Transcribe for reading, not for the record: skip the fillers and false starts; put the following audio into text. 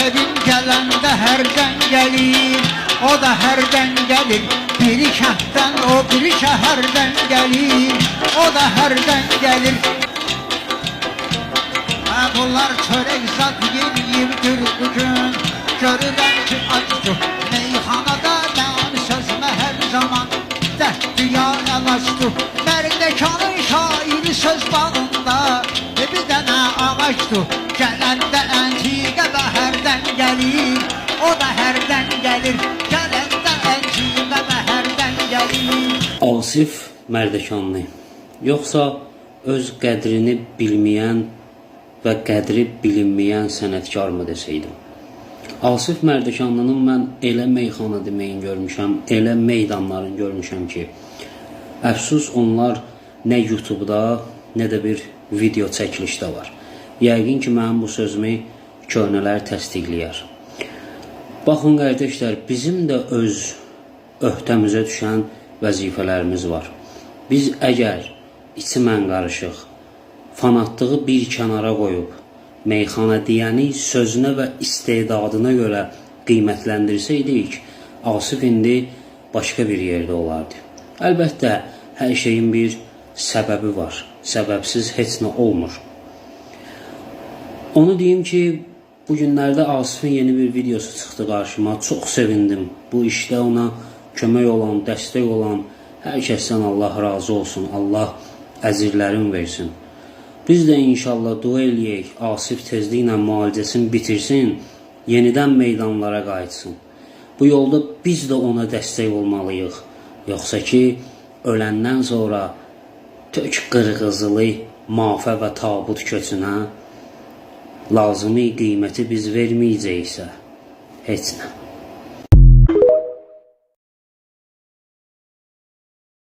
Sevim gələndə hərdən gəlir, o da hərdən gəlir. Biri kənddən, o biri şəhərdən gəlir, o da hərdən gəlir. Ha, bunlar çörək zad yeməyibdir bugün. Görürəm ki acdır. Meyxanada mənim sözümə hər zaman dərdü ya əlacdır. Mərdəkanın şairi söz bağında bir dənə ağacdır. Gələndə əntiqə və hərdən gəlir, o da hərdən gəlir. Gələndə əntiqə və hərdən gəlir. Asif Mərdəkanlı yoxsa öz qədrini bilməyən və qədri bilinməyən sənətkarmı desəydim. Asif Mərdəkanlının mən elə meyxana deməyini görmüşəm, elə meydanlarını görmüşəm ki, əfsus onlar nə YouTube-da, nə də bir video çəkilişdə var. Yəqin ki, mənim bu sözümü köhnələr təsdiqləyər. Baxın qardaşlar, bizim də öz öhdəmizə düşən vəzifələrimiz var. Biz əgər içi mən qarışıq, fanatlığı bir kənara qoyub, meyxana deyəni sözünə və istedadına görə qiymətləndirsəydik, Asif indi başqa bir yerdə olardı. Əlbəttə, hər şeyin bir səbəbi var. Səbəbsiz heç nə olmur. Onu deyim ki, bu günlərdə Asifin yeni bir videosu çıxdı qarşıma. Çox sevindim. Bu işdə ona kömək olan, dəstək olan hər kəsdən Allah razı olsun. Allah əcirlərin versin. Biz də inşallah dua eləyək, Asif tezliklə müalicəsini bitirsin, yenidən meydanlara qayıtsın. Bu yolda biz də ona dəstək olmalıyıq. Yoxsa ki, öləndən sonra tök qırğızılı mafə və tabut köçünə lazımi qiyməti biz verməyəcəksə, heç nə.